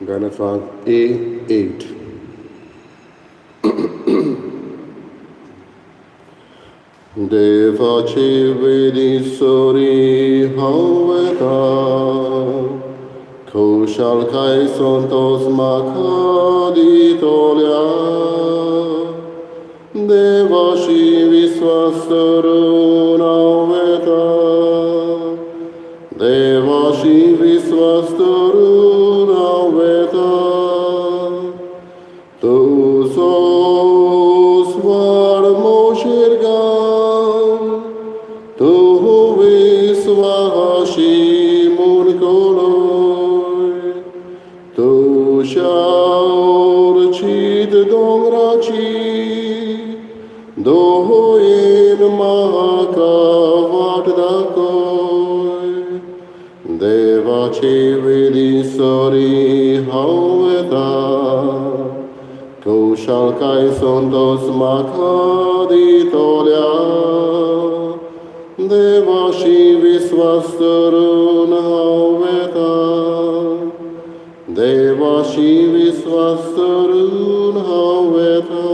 गायनाचो आंक A8. देवाची वेदी सरी हांव वता, खुशालकाय संतोस म्हाका दितल्या. देवाशी विस्वास धरून हांव वता, देवाशी विस्वास धरून हांव वता. तुजो स्वार मोशेर गावन, तूं विस्वाशी म्हूण कळय. तुज्या चित दोंगराची दोन म्हाका वाट दाखय. देवाची वेदी सरी हांव वता, खुशालकाय संतोस म्हाका दितल्या. देवाशी विस्वास धरून हांव वता, देवाशी विस्वास धरून हांव वता.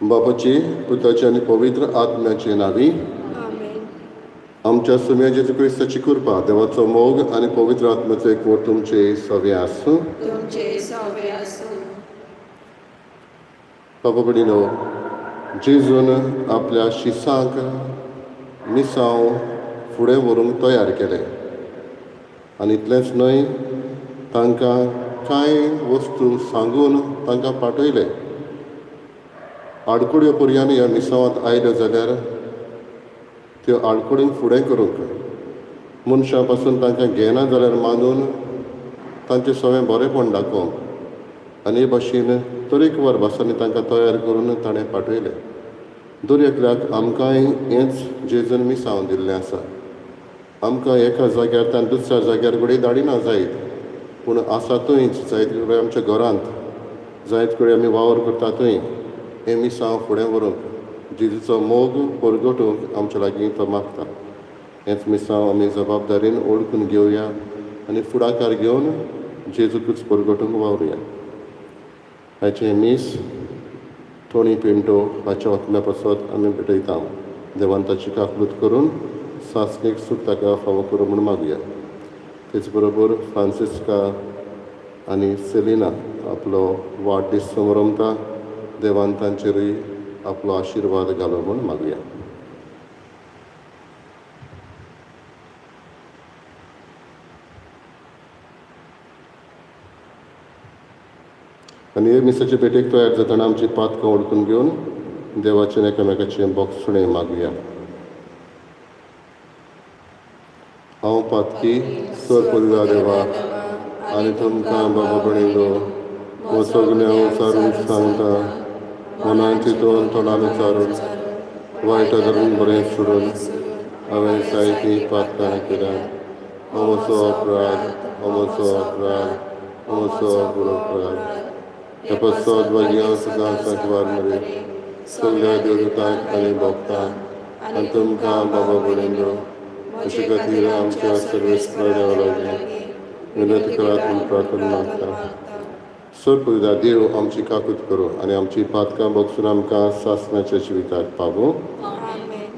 बापाचे, पुताचे आनी पवित्र आत्म्याचे नांवी. आमेन. आमच्या सोम्या जेजू क्रिस्ताची कृपा, देवाचो मोग आनी पवित्र आत्म्याचो एकवट तुमचे सवे आसूं. तुमचे सवे आसूं. बाबा भयणीनो, जेजून आपल्या शिसांक मिसांव फुडें व्हरूंक तयार केलें आनी इतलेंच न्हय, तांकां कांय वस्तू सांगून तांकां पाठयले. आडकुड्यो पर्यान ह्या मिसांवांत आयल्यो जाल्यार त्यो आडकुडींक फुडें करूंक, मनशां पासून तांकां घेना जाल्यार मानून तांचें सगळें बरेंपण दाखोवंक आनी हे भाशेन तरेकवार भासांनी तांकां तयार करून ताणें पाठयलें. दर एकल्याक आमकांय हेंच जेजून मिसांव दिल्लें आसा. आमकां एका जाग्यार ताणें दुसऱ्या जाग्यार घडये धाडिना जायत, पूण आसा थंयच, जायत कडेन आमच्या घरांत, जायत कडेन आमी वावर करता थंय हें मिसांव फुडें व्हरूंक, जेजूचो मोग परगटूंक आमच्या लागीं तो मागता. हेंच मिसांव आमी जबाबदारीन ओळखून घेवया आनी फुडाकार घेवन जेजूकूच परगटूंक वावरुया. हाचें मीस टोनी पिंटो हाच्या आत्म्या पासत आमी भेटयता. देवान ताची काकळूत करून सासणीक सूख ताका फावो करूं म्हूण मागुया. तेच बरोबर फ्रांसिस्का आनी सेलिना आपलो वाडदीस समरमता. देवान तांचेरूय आपलो आशिर्वाद घालो म्हूण मागुया. आनी हे मिसाचे भेटेक तयार जातना आमची पातकां ओळखून घेवन देवाचें एकामेकाचें बोगसणें मागुया. हांव पातकी सर पडला देवा आनी तुमकां बाबा भयणीनो, हो सगळ्यां उचारून सांगता, मनान चिंतून तोंडान उचारून, वायट धरून बरें सोडून हांवें जायतीं पातकां केल्यात. हो म्हजो अपराध, हो म्हजो अपराध, हो म्हजो अपराध. हे पासत भाग्यां सदां सांकवार मरे, सगळ्या देवदूतांक आनी भक्तांक आनी तुमकां बाबा भयणीनो, म्हजे खातीर आमच्या सर्वेस्पर देवा लागीं विनंती करात म्हूण प्रार्थना मागता. सर पुजा देव आमची काकूत करूं आनी आमची पातकां बगसून आमकां सासणाच्या जिविताक पावूं. आमेन.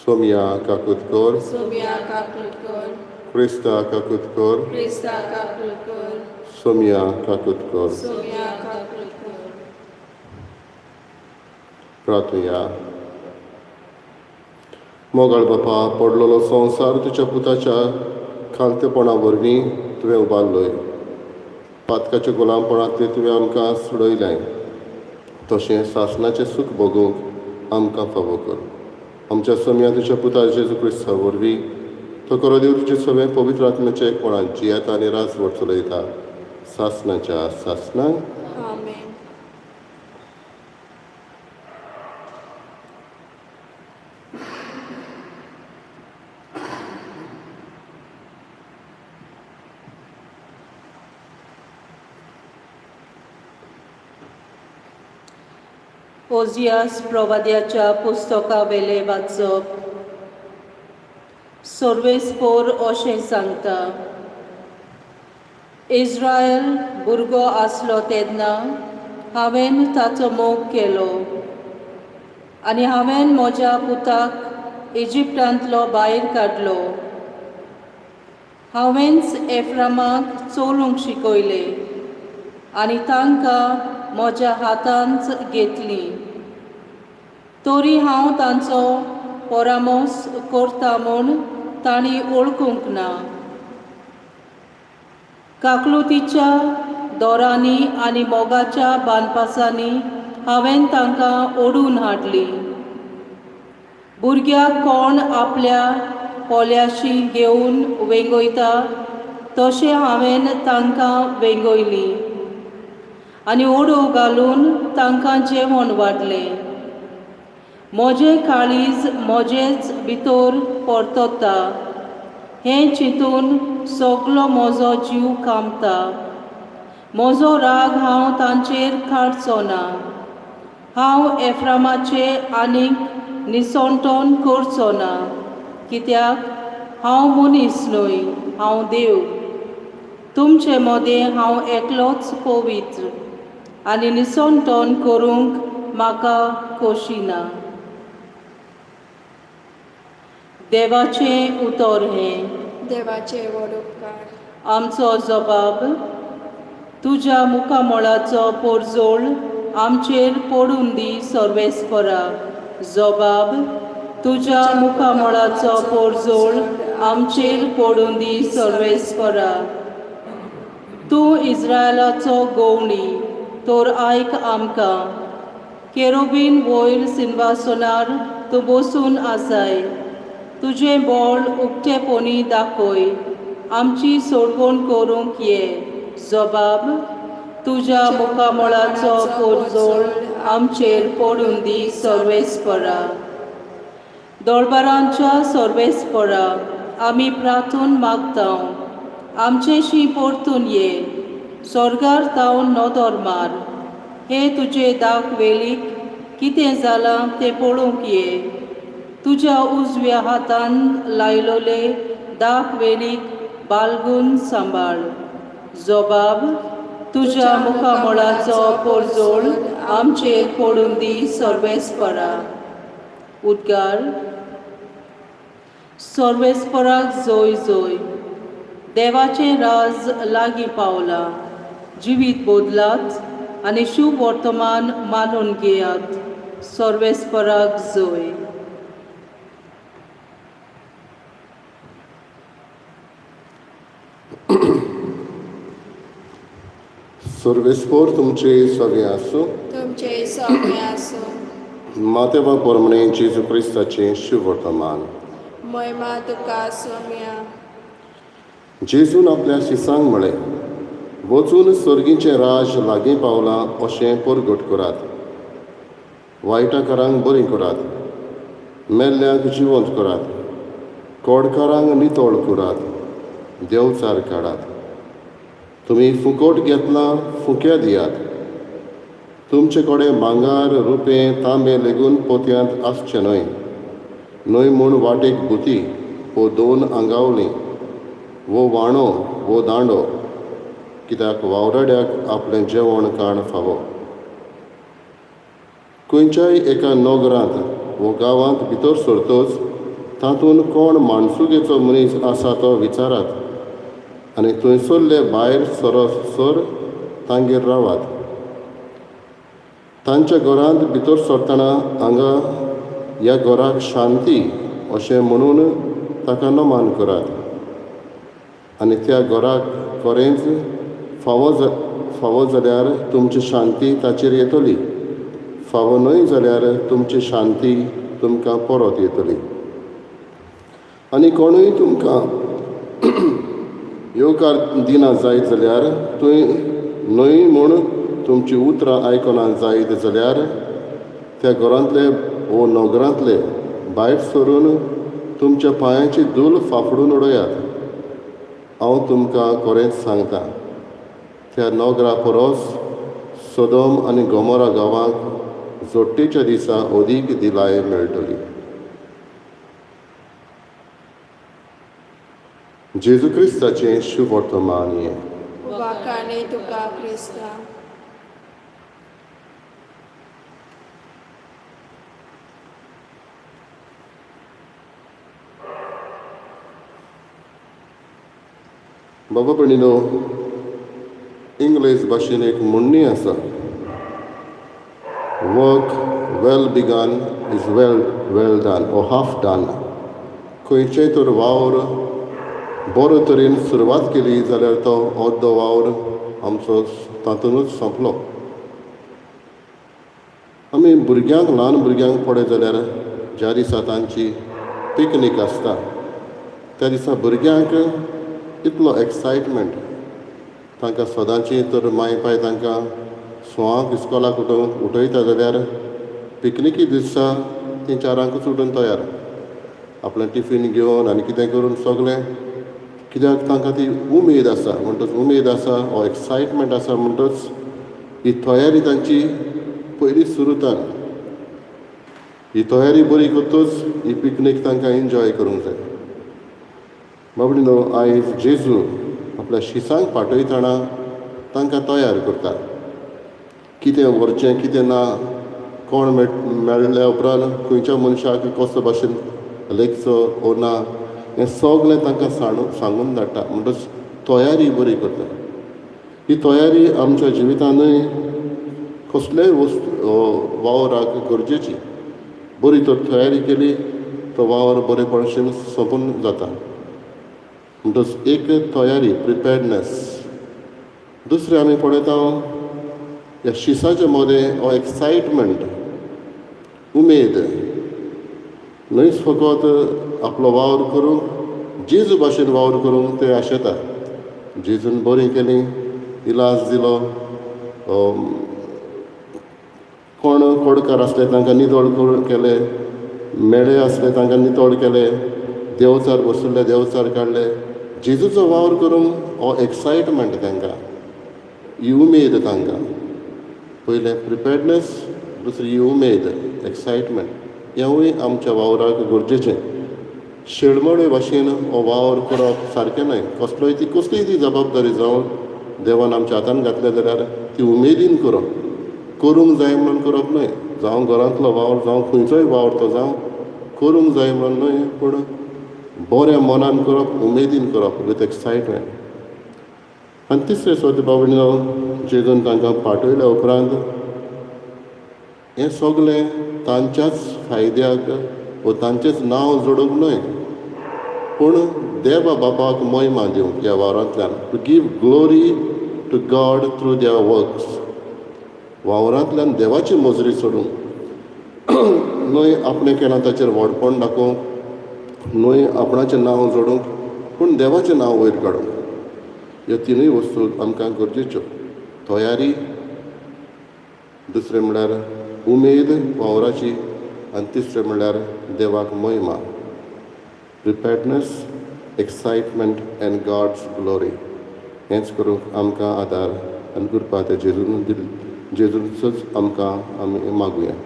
सोमया काकूत कर. सोम्या काकूत कर. क्रिस्ता काकूत कर. क्रिस्ता काकूत कर. सोमया काकूत कर. सोम्या काकूत कर. प्रार्थुया. मोगाळ बापा, पडलेलो संवसार तुज्या पुताच्या खालतेपणा वरवीं तुवें उबारलोय. पातकाच्या गुलामपणांतलें तुवें आमकां सोडयलें, तशें सासणाचें सूख भोगूंक आमकां फावो कर. आमच्या सोमया तुज्या पुता जेजू क्रिस्ता वरवीं. तो करो देव तुजे सगळें पवित्र आत्म्याचें एकपणान जियेता आनी राजवट चलयता सासणाच्या सासणाक. आमेन. ओजियास प्रवाद्याच्या पुस्तकावेले वाचप. सर्वेस्पोर अशें सांगता. इस्रायल भुरगो आसलो तेन्ना हांवें ताचो मोग केलो आनी हांवें म्हज्या पुताक इजिप्टांतलो भायर काडलो. हांवेंच एफ्रामाक चलूंक शिकयलें आनी तांकां म्हज्या हातांत घेतलीं. तरी हांव तांचो परामोस करता म्हूण तांणी वळखूंक ना. काकलुतीच्या दोरांनी आनी मोगाच्या बांदपासांनी हांवें तांकां ओडून हाडलीं. भुरग्याक कोण आपल्या पोल्याशी घेवन वेंगयता तशें हांवें तांकां वेंगयलीं आनी ओडू घालून तांकां जेवण वाडलें. म्हजें काळीज म्हजेच भितर परतता हें चिंतून सगलो म्हजो जीव कांपता. म्हजो राग हांव तांचेर काडचो ना. हांव एफ्रामाचें आनीक निसणटण करचो ना, कित्याक हांव मनीस न्हय, हांव देव. तुमचे मदें हांव एकलोच पवित्र आनी निसणटण करूंक म्हाका खोशी ना. देवाचें उतर हें. देवाचे व्हड उपकार. आमचो जबाब तुज्या मुखामळाचो पोरजोळ आमचेर पडून दी सर्वेस्परा. जबाब तुज्या मुखामळाचो पोरजोळ आमचेर पडून दी सर्वेस्परा. तूं इस्रायलाचो गोवणी तर आयक आमकां. केरोबीन वयर सिंवासनार तूं बसून आसाय. तुजें बळ उक्तेपणी दाखय. आमची सोडवण करूंक ये. जबाब तुज्या मुखामळाचो पोरजोळ आमचेर पडून दी सर्वेस्परा. दरबारांच्या सर्वेस्परा आमी प्रार्थून मागता, आमचेशी परतून ये. स्वर्गार तावन नदर मार. हे तुजे दाक वेलीक कितें जालां तें पळोवंक ये. तुज्या उजव्या हातान लायलोले दाक वेलीक बालगून सांबाळ. जबाब तुज्या मुखामळाचो पोरजोळ आमचेर पडून दी सर्वेस्परा. उद्गार. सर्वेस्पराक जोय जोय. देवाचें राज लागीं पावलां. जिवीत बदलात आनी शुभ वर्तमान मानून घेयात. सर्वेस्पराक जोय. सर्वेस्पोर तुमचे सगळें आसूं. तुमचे सगळें आसूं. मातेवा परमणे जेजू क्रिस्ताचें शुभ वर्तमान. महिमा तुका सोम्या. जेजून आपल्या शिसांक म्हळें, वचून सर्गीचें राज लागीं पावलां अशें परगट करात. वायटाकारांक बरीं करात, मेल्ल्यांक जिवंत करात, कोडकारांक नितळ करात, देवचार काडात. तुमी फुकट घेतलां फुक्या दियात. तुमचे कडेन भांगर, रुपें, तांबें लेगून पोतयांत आसचें न्हय, न्हय म्हूण वाटेक भुती वो दोन आंगावलीं वो वाणो वो दांडो, कित्याक वावराड्याक आपलें जेवण खाण फावो. खंयच्याय एका नगरांत वो गांवांत भितर सरतच तातूंत कोण माणसुगेचो मनीस आसा तो विचारात आनी थंयसरले भायर सरसर तांगेर रावात. तांच्या घरांत भितर सरतना हांगा ह्या घराक शांती अशें म्हणून ताका नमान करात आनी त्या घराक खरेंच फावो जाल्यार तुमची शांती ताचेर येतली, फावो न्हय जाल्यार तुमची शांती तुमकां परत येतली. आनी कोणूय तुमकां येवकार दिना जायत जाल्यार, थंय न्हय म्हूण तुमची उतरां आयकना जायत जाल्यार, त्या घरांतले वो नगरांतले भायर सरून तुमच्या पांयांची धूल फाफडून उडयात. हांव तुमकां खरेंच सांगता, त्या नगरा परस सोदोम आनी गोमोरा गांवांक जोडटेच्या दिसा अदीक दिलाय मेळटली. जेजू क्रिस्ताचें शुभवर्तमान हें. वाखाणे तुका क्रिस्ता. बाबा भयणीनो, इंग्लीश भाशेन एक म्हणणी आसा, work well begun is well well done or half done. खंयचेय तर वावर बरो तरेन सुरवात केली जाल्यार तो अर्दो वावर आमचो तातूंतच सोंपलो. आमी भुरग्यांक, ल्हान भुरग्यांक पळयत जाल्यार ज्या दिसा तांची पिकनीक आसता त्या दिसा भुरग्यांक इतलो एक्सायटमेंट, तांकां सदांची तर माय पाय तांकां सवांक इस्कोलाक उठोवंक उठयता जाल्यार पिकनिकी दिसा तीं चारांकूच उठून तयार, आपलें टिफीन घेवन आनी कितें करून सगलें, कित्याक तांकां ती उमेद आसा. म्हणटच उमेद आसा हो एक्सायटमेंट आसा, म्हणटच ही तयारी तांची पयलींच सुरू. ही तयारी बरी करतच ही पिकनीक तांकां एन्जॉय करूंक जाय. बाबडीनो, आयज जेजू आपल्या शिसांक पाठयतना तांकां तयार करता, कितें व्हरचें कितें ना, कोण मेळ्ळ्या उपरांत खंयच्या मनशाक कसो भाशेन लेखचो ओ ना, हें सगलें तांकां सांगून धाडटा. म्हणटच तयारी बरी करता. ही तयारी आमच्या जिवितानूय कसलेय वस्तू वावराक गरजेची. बरी तर तयारी केली तो वावर बरे भशेन सोंपून जाता. म्हणटच एक तयारी, प्रिपेर्डनेस. दुसरें आमी पळयता ह्या शिसाच्या मदें हो एक्सायटमेंट, उमेद, न्हयच फकत आपलो वावर करूंक, जेजू भाशेन वावर करूंक ते आशेता. जेजून बरें केलें, इलाज दिलो, कोण कोडकार आसले तांकां नितळ केले, मेळे आसले तांकां नितळ केले, देंवचार बशिल्ले देंवचार काडले. जेजूचो वावर करूंक हो एक्सायटमेंट तांकां, ही उमेद तांकां. पयलें प्रिपेर्डनेस, दुसरी ही उमेद, एक्सायटमेंट, हेंवूय आमच्या वावराक गरजेचें. शेळमळे भाशेन हो वावर करप सारकें न्हय. कसलोय ती कसलीय ती जबाबदारी जावन देवान आमच्या हातान घातल्या जाल्यार ती उमेदीन करप, करूंक जाय म्हणून करप न्हय. जावं घरांतलो वावर, जावं खंयचोय वावर तो जावं, करूंक जाय म्हणून न्हय, पूण बऱ्या मनान करप, उमेदीन करप, विथ एक्सायटमेंट. आनी तिसरें सोद बाबडीनो, जेजून तांकां पाठयल्या उपरांत हें सगलें तांच्याच फायद्याक वो तांचेच नांव जोडूंक न्हय, पूण देवा बापाक महिमा दिवंक ह्या वावरांतल्यान, to give glory to God through their works. वावरांतल्यान देवाची मजरी सोडूंक न्हय, आपणें केलां ताचेर व्हडपण दाखोवंक न्हय, आपणाचें नांव जोडूंक, पूण देवाचें नांव वयर काडूंक. ह्यो तिनूय वस्तू आमकां गरजेच्यो. तयारी, दुसरें म्हणल्यार उमेद वावराची, आनी तिसरें म्हणल्यार देवाक महिमा. Preparedness, excitement and God's glory. हेंच करूंक आमकां आदार आनी कृपा त्या जेजून दिल, जेजूचोच आमकां आमी मागुया.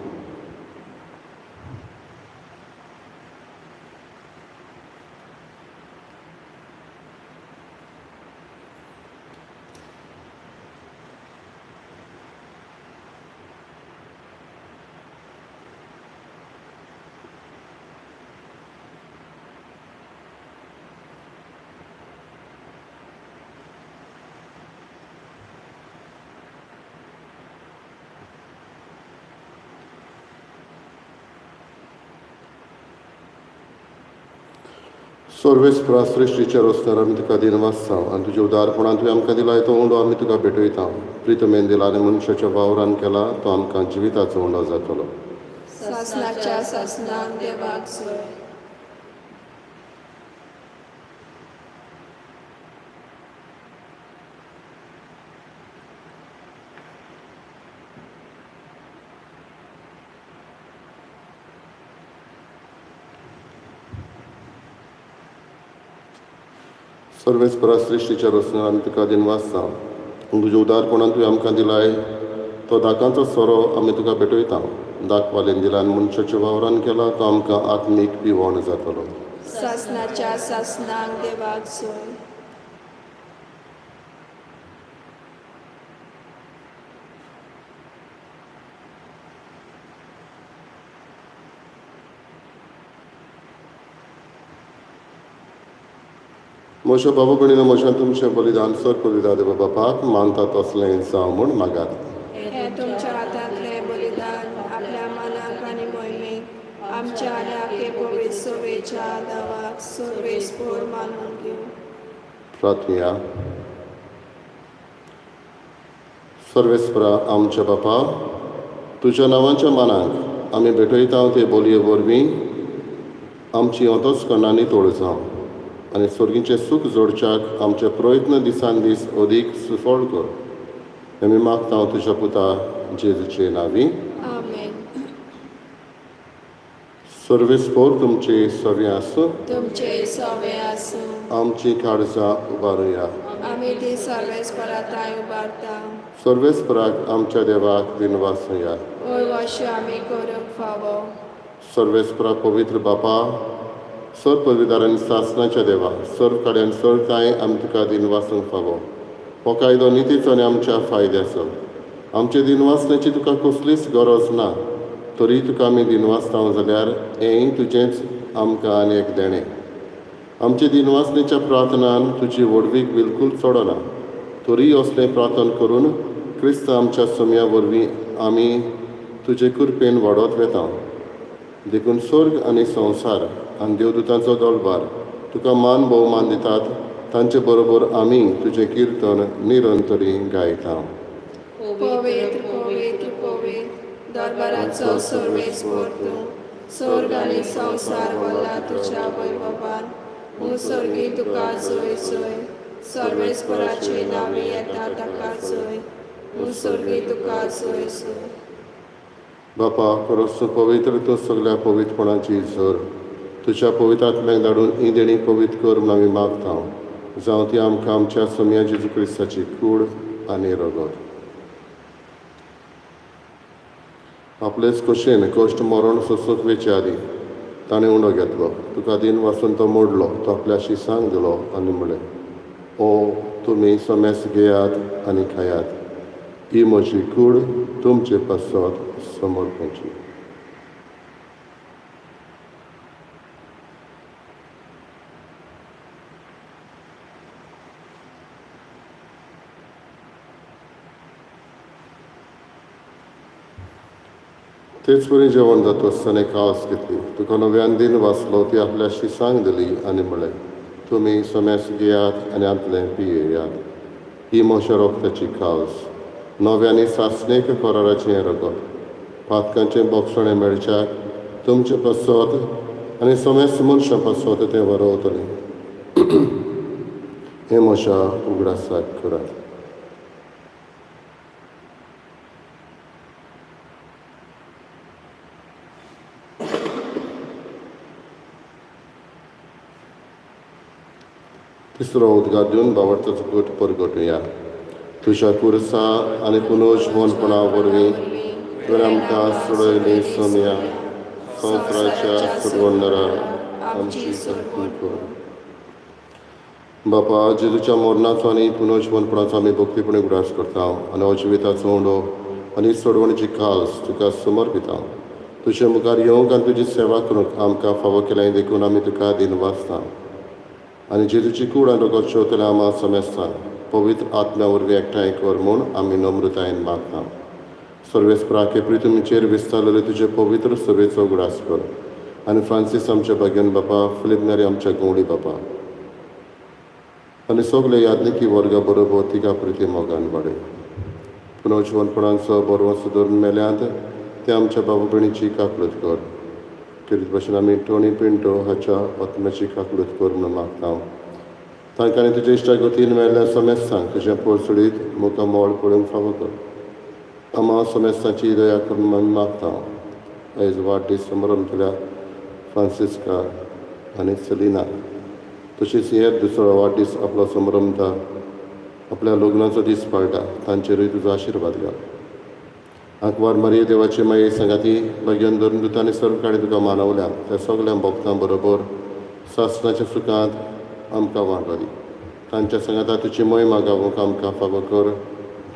सर्वेस्परा सृश्टीच्या रस्त्यार आमी तुका दिनवासता आनी तुज्या उदारपणान तुवें आमकां दिला तो उंडो आमी तुका भेटयता. प्रितमेन दिला आनी मनशाच्या वावरान केला तो आमकां जिविताचो उंडो जातलो. सासणाच्या सासणाक देवाक जय. सर्वेस्परा सृश्टीच्या रचना आमी तुका दिनवासता. तुज्या उदारपणान तुवें आमकां दिलाय तो दाकांचो सोरो आमी तुका भेटयता. दाखवालेन दिला आनी मनशाच्या वावरान केला तो आमकां आत्मीक पिवण जातलो. सासनाच्या सासनाक देवाक जोय. म्हज्या बाबा भयणीनो, म्हज्यान तुमचें बलिदान सर पवित्र देवा बापाक मानता तसलें जावं म्हूण मागात. हें तुमच्या हातांतलें बलिदान आपल्या मनाक आनी मोहिमेक आमच्या आनी आखे पवित्र सभेच्या दावाक सर्वेस्पोर मानून घेवं. प्रार्थया. सर्वेस्परा आमच्या बापा, तुज्या नांवाच्या मानाक आमी भेटयता ते बोलये वरवीं आमची अंतस्करणां नितळ जावं आनी सर्गीचें सूख जोडच्याक आमचे प्रयत्न दिसान दीस अदीक सुफळ कर. आमी मागता तुज्या पुता जेजूचे नांवी. आमेन. सर्वेस्पोर तुमचे सवे आसूं. तुमचे सवे आसूं. आमची काळजां उबारुया. आमी ती सर्वेस्परा ताय उबारता. सर्वेस्पराक आमच्या देवाक दिनवासुया. वय अशें आमी करूंक फावो. सर्वेस्परा पवित्र बापा, सर पवित्र आनी सासनाच्या देवा, सर्व कडेन सर कांय आमी तुका दिनवासूंक फावो. हो कायदो नितीचो आनी आमच्या फायद्याचो. आमचे दिनवासण्याची तुका कसलीच गरज ना, तरी तुका आमी दिनवासता जाल्यार हेंय तुजेंच आमकां आनी एक देणें. आमचे दिनवासनेच्या प्रार्थनान तुजी व्हडवीक बिलकूल चडना, तरी असलें प्रार्थना करून क्रिस्त आमच्या सम्या वरवीं आमी तुजे कृपेन वाडत वेता. देखून स्वर्ग आनी संवसार आनी देवदूतांचो दलबार तुका मान भोवमान दितात. तांचे बरोबर आमी तुजें किर्तन निरंतरी गायता. पवित्र पवित्र पवित्र दरबाराचो सर्वेस्पोर तूं, स्वर्ग आनी संवसार भरला तुज्या वैभवान. मुसर्गी तुका जोय जोय, सर्वेस्पराचे नांवी येता ताका जोय, मुसर्गी तुका जोय जोय. बापा, खरोच तूं पवित्र, तूं सगल्या पवित्रपणाची झर. तुज्या पवित्र आत्म्याक धाडून ही देणी पवित्र कर म्हूण आमी मागता. जावं ती आमकां आमच्या सोमया जेजू क्रिस्ताची कूड आनी रगत. आपलेच खोशयेन कश्ट मरण सोंसूंक वेचे आदीं ताणें उंडो घेतलो, तुका दिन वाचून तो मोडलो, तो आपल्या शिसांक दिलो आनी म्हणलें, ओ तुमी समेस घेयात आनी खायात, ही म्हजी कूड तुमचे पासत समर्पणची. तेच वरी जेवण जाता आसतना कास घेतली, तुका नव्यान दिन वाचलो, ती आपल्या शिसांक दिली आनी म्हणलें, तुमी समेस घेयात आनी आंतलें पियेयात, ही म्हज्या रोगताची कास, नव्यानी सासणेक कराराचें रगत, पातकांचें बोगसणें मेळच्याक तुमचे पासत आनी समेस्त मनशां पासत तें वरवतलें. हें म्हज्या उगडासाक करात. तिसरो उद्गार दिवन बावडताचो गट परगटुया. तुज्या कुरसा आनी पुनर्जवनपणा वरवीं तुवें आमकां सोडयली सोमया, संवसाराच्या सोडवणदारा आमची सोडवण कर. बापा, जेजूच्या मरणाचो आनी पुनर्जवनपणाचो आमी भक्तीपणी उगडास करता आनी अजिविताचो उंडो आनी सोडवणीची खास तुका समर्पिता. तुजे मुखार येवंक आनी तुजी सेवा करूंक आमकां फावो केलें देखून आमी तुका दिनवासता. आनी जेजूची कूड आनी रगत शेवतल्या आमा समेस्ता पवित्र आत्म्या वरवीं एकठांय कर म्हूण आमी नम्रतायेन मागता. सर्वेस्पराके प्रितुमीचेर विस्तारलेले तुजे पवित्र सभेचो उगडास कर आनी फ्रांसीस आमच्या भाग्यान बापा, फिलीप नेरी आमच्या गवळी बापा आनी सगळे याज्ञिकी वर्गा बरोबर तिका प्रिती मोगान वाडय. पुनर्जिवनपणाचो बरो सुदरून मेल्यांत ते आमच्या बाबा भयणीची काकळूत कर. केरीत भाशेन आमी टोनी पिंटो हाच्या आत्म्याची काकळूत कर म्हणून मागता. तांकां आनी तुज्या इश्टा गतीन मेल्ल्या समेस्तांक तुजें पोरसुडीत मुखामळ पळोवंक फावो कर. आमा समेस्तांची दया करून आमी मागता. आयज वाडदीस समारंभ केल्या फ्रांसिस्का आनी सेलिना, तशीच हेर दुसरो वाडदीस आपलो समारंभता आपल्या लग्नाचो दीस पाळटा तांचेरूय तुजो आशिर्वाद घाल. आंकवार मारये देवाची माये सांगाती भाग्यान धरून दुतांनी सर्व काणी तुका मानवल्या त्या सगल्या भक्तां बरोबर सासणाच्या सुखांत आमकां वांटो दी. तांच्या सांगाता तुजी महिमा गावूंक आमकां फावो कर,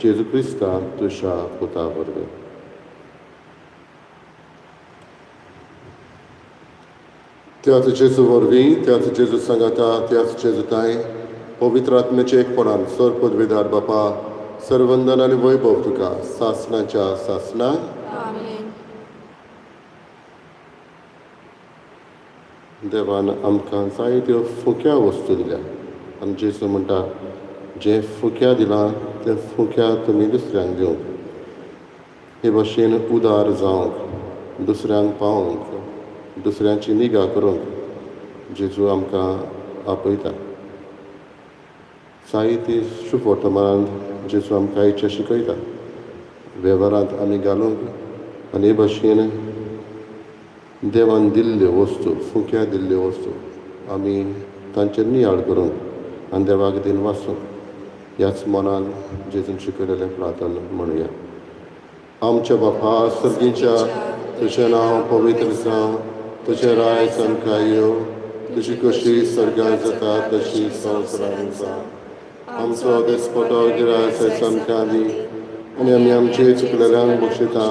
जेजू क्रिस्ता तुज्या पुता वरवीं. त्याच जेजू वरवीं, त्याच जेजू सांगाता, त्याच जेजू ताय पवित्र आत्म्याचे एकपणान सर पदवीदार बापा, सर्वंदन आनी वैभव तुका सासणाच्या सासणा. आमेन. देवान आमकां जायत्यो फुक्या वस्तू दिल्या आनी जेजू म्हणटा, जें फुक्या दिलां तें फुक्या तुमी दुसऱ्यांक दिवंक. हे भशेन उदार जावंक, दुसऱ्यांक पावोवंक, दुसऱ्यांची निगा करूंक जेजू आमकां आपयता. जायती शुभ वर्तमानांत जेजू आमकां इच्छा शिकयता, वेव्हारांत आमी घालूंक आनी हे भशेन देवान दिल्ल्यो वस्तू, फुक्या दिल्ल्यो वस्तू आमी तांचेर नियाळ करूंक आनी देवाक दिन वाचूंक ह्याच मनान जेजून शिकयलेलें प्रार्थना म्हणुया. आमच्या बापा सर्गीच्या, तुजें नांव पवित्र जावं, तुजें राज आमकां येवं, तुजी कशी सर्गात जाता तशी संवसारांत जावं. आमचो दिसपटो गिरास आमकां दी आनी आमी आमचे चुकलेल्यांक बक्षिता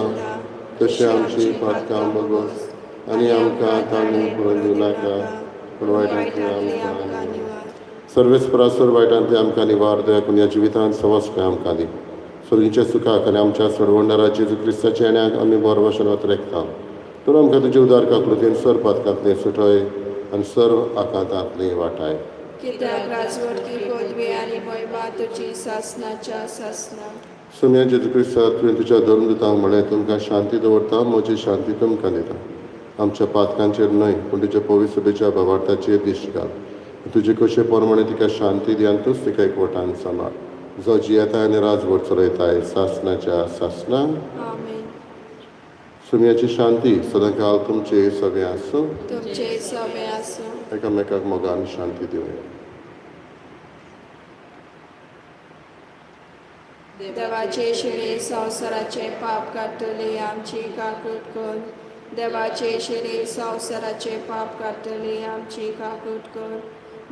तशें आमची पातकां बगोस आनी आमकां तांणी पुरोवन दिवं नाका, पूण वायटांतली आमकां निवार. सर्वेस्परा वायटांतली आमकां निवार. दया करून ह्या जिवितांत सवस्काय आमकां दी. स्वर्गीच्या सुखाक आनी आमच्या सरवंडारा जेजू क्रिस्ताच्या येण्याक आमी बरो भशेन वतरेकता. तर आमकां तुजे उदार काकृतीन सर्व पातकांतले सुटय आनी सर्व आकांतांतले वाटाय. कित्याक राजवटकी पदवी आनी महिमा तुजी सासणाच्या सासणा. सोम्या जेजू क्रिस्ता, तुवें तुज्या धर्मदुतांक म्हळें, तुमकां शांती दवरता, म्हजी शांती तुमकां दिता. आमच्या पातकांचेर न्हय, पूण तुज्या पवित्र सभेच्या भावार्थाचेर दिश्ट घाल. तुजे कशे प्रमाणे तिका शांती दी आनी तूंच तिका एकवटान सांबाळ, जो जियेता आनी राजवट चलयताय सासणाच्या सासणा. आमेन. सुम्याची शांती सदांकाल तुमचे सगळें आसूं. तुमचे सगळें आसूं. एकामेकाक मोगान शांती दिवया. देवाचे शिरे संवसाराचे पाप काडटली, आमची काकूट कर. देवाचे शिरे संवसाराचे पाप काडटली, आमची काकूट कर.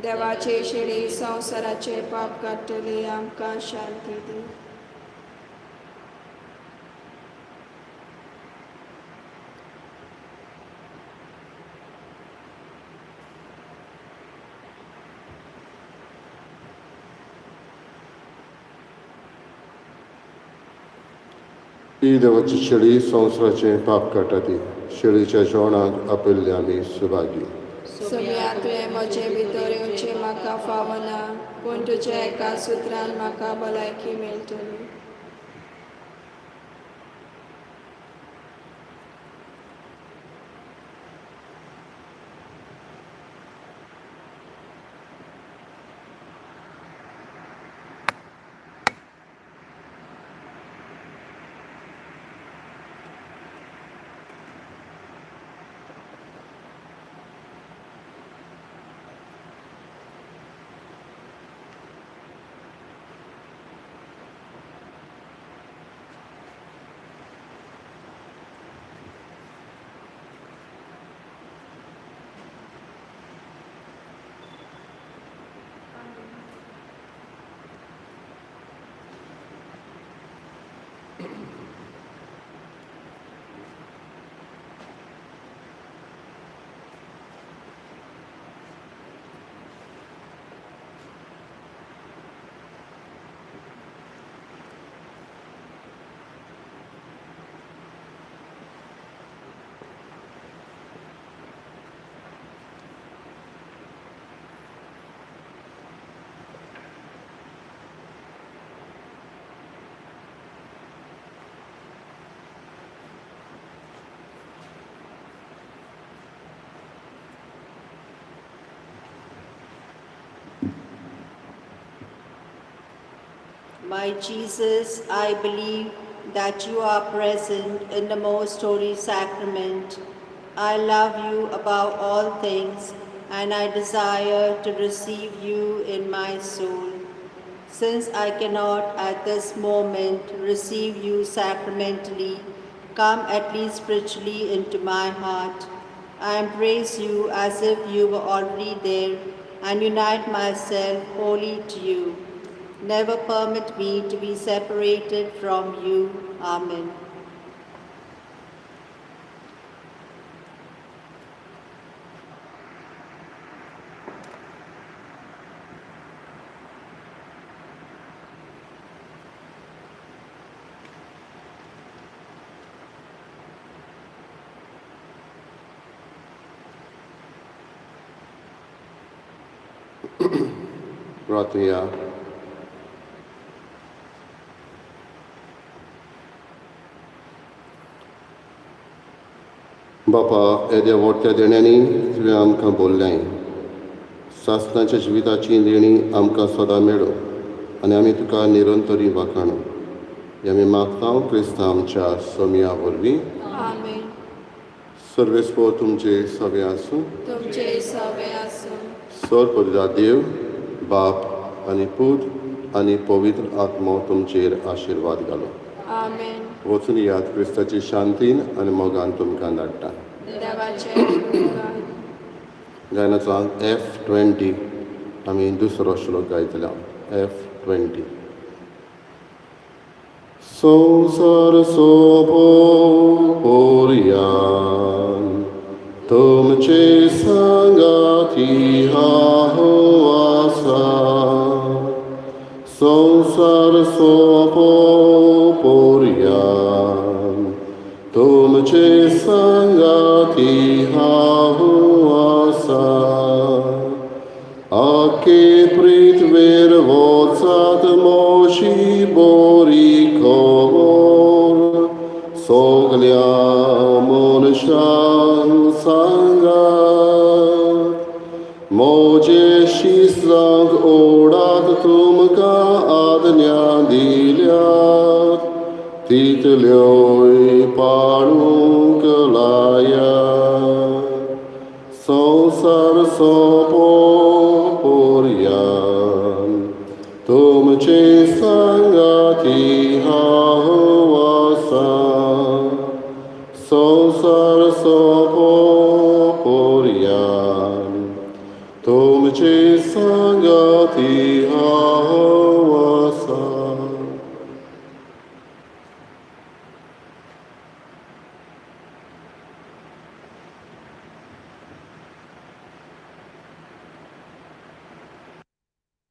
देवाचे शिरे संवसाराचे पाप काडटली, आमकां शांती दी. ही देवाची शेळी संवसाराचें पाप काडटा ती शेळीच्या जेवणाक आपयल्ले आमी सुभागी. सोम्या, तुवें म्हजे भितर येवचें म्हाका फावना, पूण तुज्या एका सुत्रान म्हाका भलायकी मेळटली. My Jesus, I believe that you are present in the most holy sacrament. I love you above all things, and I desire to receive you in my soul. Since I cannot at this moment receive you sacramentally, come at least spiritually into my heart. I embrace you as if you were already there and unite myself wholly to you. Never permit me to be separated from you. Amen. प्रार्थया. बापा, येद्या व्हडत्या देण्यांनी तुवें आमकां बोल्लें. सासणाच्या जिविताची देणी आमकां सदां मेळो आनी आमी तुका निरंतरी वाखाणो. हें आमी मागता क्रिस्तांव आमच्या सोमया वरवीं. आमेन. सर्वेस्पोर तुमचे सगळे आसूं. तुमचे सवे आसूं. सर पवित्र देव बाप आनी पूत आनी पवित्र आत्मो तुमचेर आशिर्वाद घालो. आमेन. वचून याद क्रिस्ताची शांतीन आनी मोगान तुमकां धाडटा. देवाचे उपकार. गायनाचो अंक F20. आमी दुसरो श्लोक गायतले. F20. संवसार सोपो पोरयान तुमचे सांगाती हांव आसा. संवसार सोपो पोरयान तुमचे सांगाती हांव आसा. आखे पृथ्वेर वचात मोशी बोरी खबर सगल्या मनशांक सांगात. म्हजे शिसांक ओडात तुमकां आज्ञा दिल्यात तितल्योय पाळूंक लायात. संवसार सोपो पोरयान तुमचे सांगाती हांव आसा. संवसार सोपो.